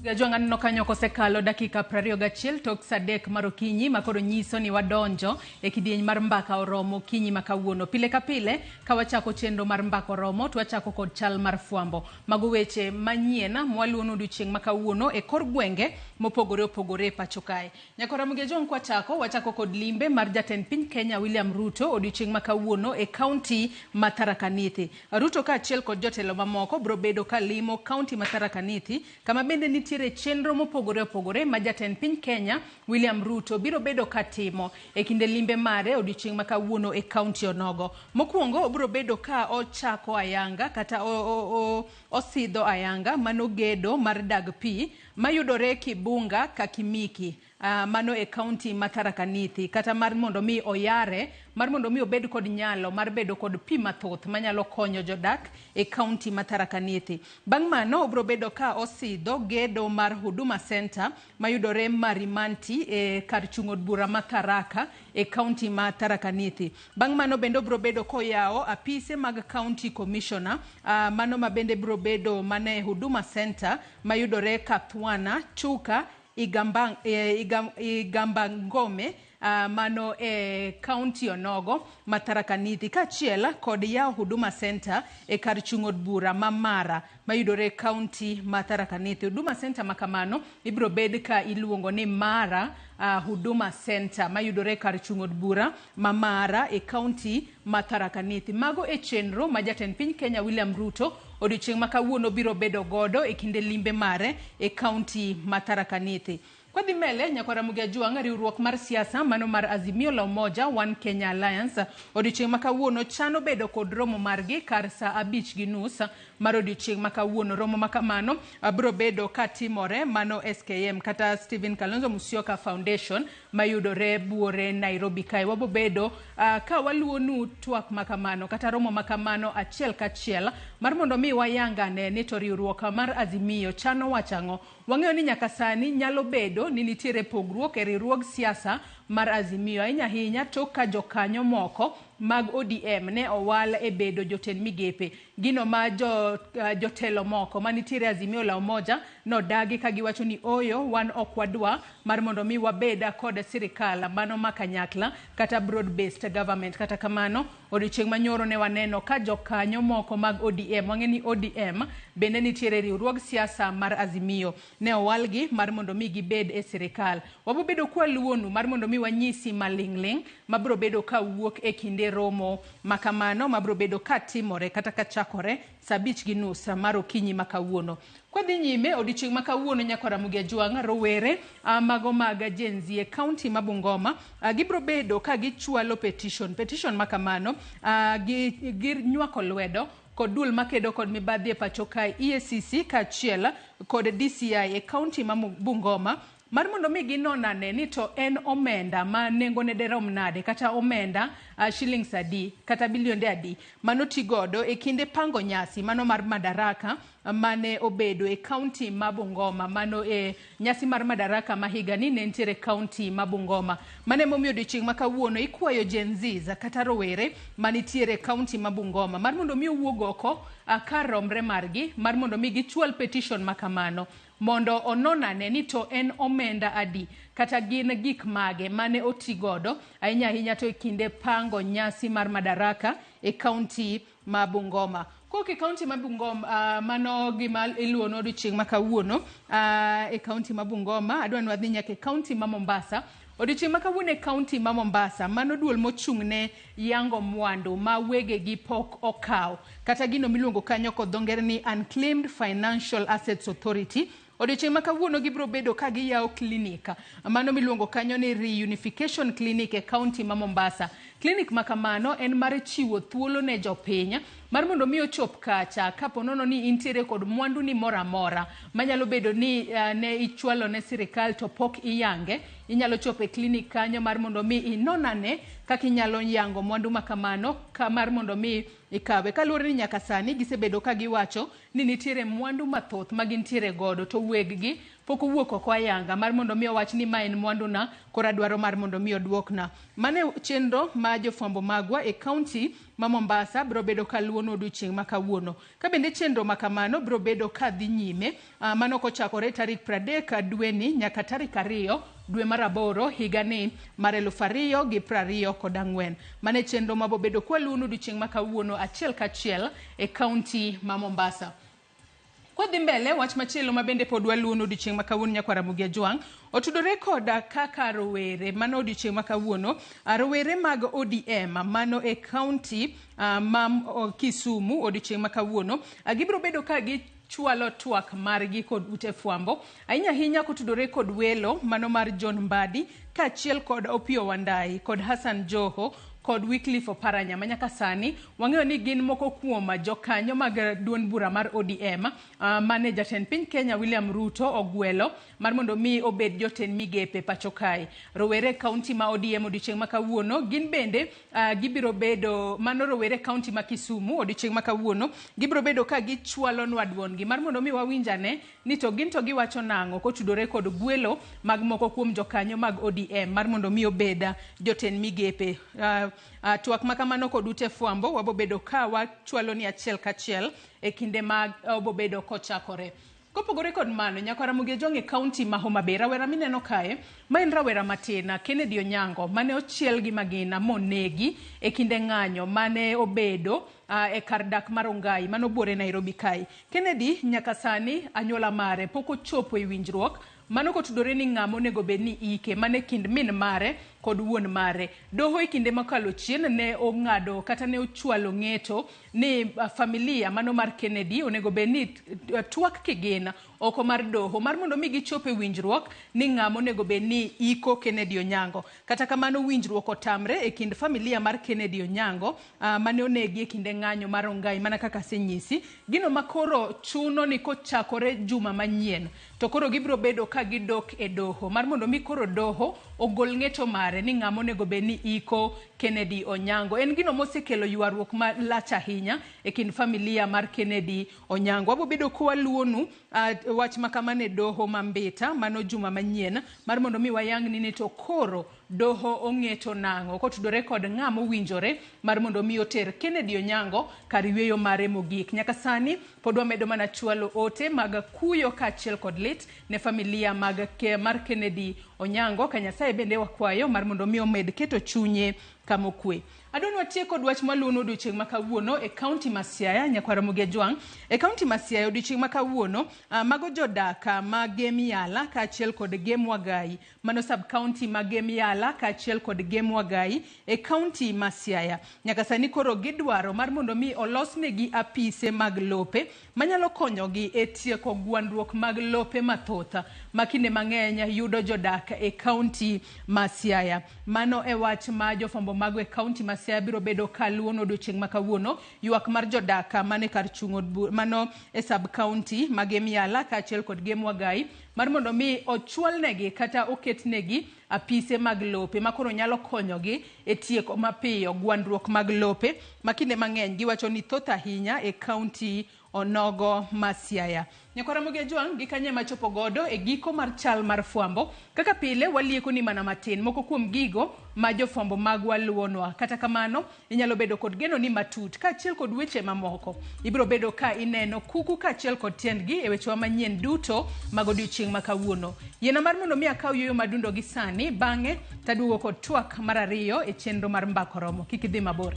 Gajwang' aneno kanyo kosekalo dakika 21 tok saa 3 mar okinyi ma koro nyiso ni wadonjo e kidieny mar mbaka oromo okinyi ma kawuono. Pile ka pile ka wachako chenro mar mbaka oromo to wachako kod chal mar fwambo. Mago weche manyien mwaluonu odiochieng' ma kawuono e kor gwenge mopogore opogore e pacho kae. Nyakora Mugejong kwachako, wachako kod limbe mar jatend piny Kenya William Ruto odiochieng' ma kawuono e kaunti ma Tharaka Nithi. Ruto kaachiel kod jotelo mamoko biro bedo ka limo kaunti ma Tharaka Nithi kama bende nitiere chenro mopogore opogore ma jatend piny Kenya William Ruto biro bedo ka timo e kinde limbe mare odiochieng' ma kawuono e kaunti onogo. Mokwongo obiro bedo ka ochako ayanga kata osidho ayanga mano gedo mar dag pi mayudore Kibunga Kakimiki, mano e kaunti ma Tharaka Nithi, kata mar mondo mi oyare, mar mondo mi obed kod nyalo mar bedo kod pi mathoth manyalo konyo jodak e kaunti ma Tharaka Nithi. Bang' mano obiro bedo ka osidho gedo mar Huduma Center mayudore Marimanti e kar chung' od bura ma Tharaka e kaunti ma Tharaka Nithi. Bang' mano bende obiro bedo koyawo apise mag County Commissioner, mano ma bende biro bedo mana e Huduma Center mayudore Kathwana, Chuka, Igambangome, mano e kaunti onogo ma Tharaka Nithi, kaachiel kod yawo Huduma Center e kar chung' od bura ma Mara mayudore e kaunti ma Tharaka Nithi. Huduma Center ma kamano ibiro bed ka iluongo ni Mara Huduma Center mayudore e kar chung' od bura ma Mara e kaunti ma Tharaka Nithi. Mago e chenro ma jatend piny Kenya William Ruto odiochieng' ma kawuono biro bedo godo e kinde limbe mare e kaunti ma Tharaka Nithi. Kwadhi mbele, nyakwara Ramogi Ajwang', riwruok mar siasa mano mar Azimio la Umoja One Kenya Alliance odiochieng' ma kawuono chano bedo kod romo margi kar saa 5:30 mar odiochieng' ma kawuono. Romo ma kamano biro bedo katimore mano SKM kata Stephen Kalonzo Musyoka Foundation mayudore buore Nairobi kae. Wabo bedo ka waluwonu twak ma kamano kata romo ma kamano achiel kachiel mar mondo mi wayangane ni to riwruok mar Azimio chano wach ang'o. Wang'eyo ni nyaka sani nyalo bedo ni nitiere pogruok e riwruog siasa mar Azimio, ahinya ahinya tok ka jokanyo moko mag ODM ne owal e bedo jotend migepe. Gino ma jotelo moko manitiere Azimio la Umoja nodagi ka giwacho ni oyo, wan ok wadwa mar mondo mi wabed kod sirikal mano ma kanyakla kata broad based government. Kata kamano, odiochieng' manyoro ne waneno ka jokanyo moko mag ODM, wang'e ni ODM bende nitiere riwruog siasa mar Azimio, ne owalgi mar mondo mi gibed e sirikal. Wabo bedo kwaluwonu mar mondo mi wanyisi maling'ling' mabiro bedo kawuok e kinde romo makamano mabiro bedo katimore kata kachakore saa 5:30 mar okinyi ma kawuono. Kwadhi nyime odiochieng' ma kawuono nyakwara Ramogi Ajwang', rowere mago mag Gen Z e kaunti ma Bungoma gibiro bedo ka gichwalo petition. Petition ma kamano ginywako lwedo kod duol makedo kod mibadhi e pacho kae EACC kaachiel kod DCI e kaunti ma Bungoma mar mondo mi ginon ane ni to en omenda ma nengone derom nade kata omenda shillings adi kata bilionde adi mano ti godo e kinde pango nyasi mano mar Madaraka mane obedo e kaunti ma Bungoma. Mano e nyasi mar Madaraka ma higani ne nitiere kaunti ma Bungoma. Mano emomiyo odiochieng' ma kawuono ikwayo Gen Zs kata rowere manitiere kaunti ma Bungoma mar mondo mi owuog oko kar romre margi mar mondo mi gichwal petition ma kamano mondo onon ane ni to en omenda adi kata gin gik mage mane oti godo ahinya ahinya to e kinde pango nyasi mar Madaraka e kaunti ma Bungoma. Kowuok e kaunti ma Bungoma, mano gima iluwo odiochieng' ma kawuono e kaunti ma Bungoma, adwa ni wadhi nyaka e kaunti ma Mombasa. Odiochieng' ma kawuono e kaunti ma Mombasa, mano duol mochung' ne yango mwandu ma wegegi pok okaw kata gino miluongo kanyo kod dho ngere ni Unclaimed Financial Assets Authority. Odiochieng' ma kawuono gibiro bedo ka giyawo klinik mano miluongo kanyo ni Reunification Clinic e kaunti ma Mombasa. Klinik ma kamano en mar chiwo thuolo ne jopiny mar mondo mi ochop kacha kapo nono ni intiere kod mwandu ni moro amora manyalo bedo ni ne ichwalo ne sirikal to pok iyange. Inyalo chopo e klinik kanyo mar mondo mi inon ane kaka inyalo yango mwandu ma kamano ka mar mondo mi ikawe. Kaluwore ni nyaka sani gisebedo ka giwacho ni nitiere mwandu mathoth ma gintiere godo to weg gi pok owuok oko ayanga mar mondo mi owach ni ma en mwanduna koro adwaro mar mondo mi oduokna. Mano e chenro ma jofwambo magwa e kaunti ma Mombasa biro bedo ka luwo odiochieng' ma kawuono. Ka bende chenro ma kamano biro bedo ka dhi nyime mano kochakore tarik 30 dweni nyaka tarik 2 dwe mar 8 higani mar 2024. Mano e chenro ma bobedo kwa luwo odiochieng' ma kawuono achiel kachiel e kaunti ma Mombasa. Kwadhi mbele, wach machielo ma bende pod waluwo odiochieng' ma kawuono nyakwar Ramogi Ajwang' otudore koda kaka rowere mano odiochieng' ma kawuono rowere mag ODM mano e kaunti ma Kisumu odiochieng' ma kawuono gibiro bedo ka gichwalo twak margi kod ute fwambo ahinya ahinya kotudore kod welo mano mar John Mbadi kaachiel kod Opiyo Wandayi kod Hassan Joho kod Wycliffe Oparanya ma nyaka sani wang'eyo ni gin moko kuom jokanyo mag duond bura mar ODM mane jatend piny Kenya William Ruto ogwelo mar mondo mi obed jotend migepe pacho kae. Rowere kaunti ma ODM odiochieng' ma kawuono gin bende gibiro bedo mano rowere kaunti ma Kisumu odiochieng' ma kawuono gibiro bedo ka gichwalonwa duondgi mar mondo mi wawinjane ni to gin to giwacho nang'o kotudore kod gwelo mag moko kuom jokanyo mag ODM mar mondo mi obed jotend migepe. Twak ma kamano kod ute fwambo wabobedo ka wachwalo ni achiel kachiel e kinde ma obobedo kochakore. Kopogore kod mano, nyakwar Ramogi Ajwang' e kaunti ma Homa Bay, rawera mineno kae, ma en rawera matin, Kennedy Onyango, mane ochiel gi magina monegi e kinde ng'anyo mane obedo e kar dak mar Rongai mane obuore Nairobi kae. Kennedy nyaka sani anyuola mare pok ochopo e winjruok mano kotudore ni ng'ama onego bed ni ike mane kind min mare kod wuon mare. Doho e kinde mokalo chien ne ong'ado kata ne ochwalo ng'eto ni familia mano mar Kennedy onego bed ni twak kigin oko mar doho mar mondo mi gichop e winjruok ni ng'ama onego bed ni iko Kennedy Onyango. Kata kamano winjruok otamre e kind familia mar Kennedy Onyango mane onegi e kinde ng'anyo mar Rongai mana kaka asenyisi. Gino makoro chuno ni kochakore juma manyien to koro gibiro bedo ka gidok e doho mar mondo mi koro doho ogol ng'eto mare ni ng'ama onego bed ni iko Kennedy Onyango. En gino mosekelo ywaruok malach ahinya e kind familia mar Kennedy Onyango. Wabo bedo ka waluwonu wach ma kamano e doho ma Mbita mano juma manyien mar mondo mi wayang ni to koro doho ong'eto nang'o kotudore kod ng'ama owinjore mar mondo mi oter Kennedy Onyango kar yweyo mare mogik. Nyaka sani pod wamedo mana chwalo ote mag kuyo kaachiel kod lit ne familia mag mar Kennedy Onyango ka Nyasaye bende wakwayo mar mondo mi omed keto chunye kama okwe. Adwa ni watiek kod wach maluwono odiochieng' ma kawuono e kaunti ma Siaya, nyakwar Ramogi Ajwang'. E kaunti ma Siaya odiochieng' ma kawuono, mago jodak ma Gem Yala kaachiel kod Gem Wagai, mano sub county ma Gem Yala kaachiel kod Gem Wagai e kaunti ma Siaya. Nyaka sani koro gidwaro mar mondo mi olosnegi apise mag lope manyalo konyogi e tieko gwandruok mag lope mathoth ma kinde mang'eny yudo jodak e kaunti ma Siaya. Mano e wach ma jofwambo mago e kaunti ma Siaya biro bedo ka luwo odiochieng' ma kawuono, ywak mar jodak mane kar chung' mano e sub county ma Gem Yala kaachiel kod Gem Wagai mar mondo mi ochwalnegi kata oketnegi apise mag lope ma koro nyalo konyogi e tieko mapiyo gwandruok mag lope ma kinde mang'eny giwacho ni thoth ahinya e kaunti onogo ma Siaya. Nyakwar Ramogi Ajwang' gi kanye machopo godo e giko mar chal mar fwambo. Kaka pile walieko ni mana matin moko kuom gigo ma jofwambo magwa luwonwa. Kata kamano inyalo bedo kod geno ni matut kaachiel kod weche mamoko. Ibiro bedo ka ineno kuku kaachiel kod tiendgi e wechewa manyien duto mag odiochieng' ma kawuono. Yiena mar mondo mi akaw yueyo madundo gi sani, bang'e taduogo kod twak mar ariyo e chenro mar Mbaka Oromo. Kik idhi mabor.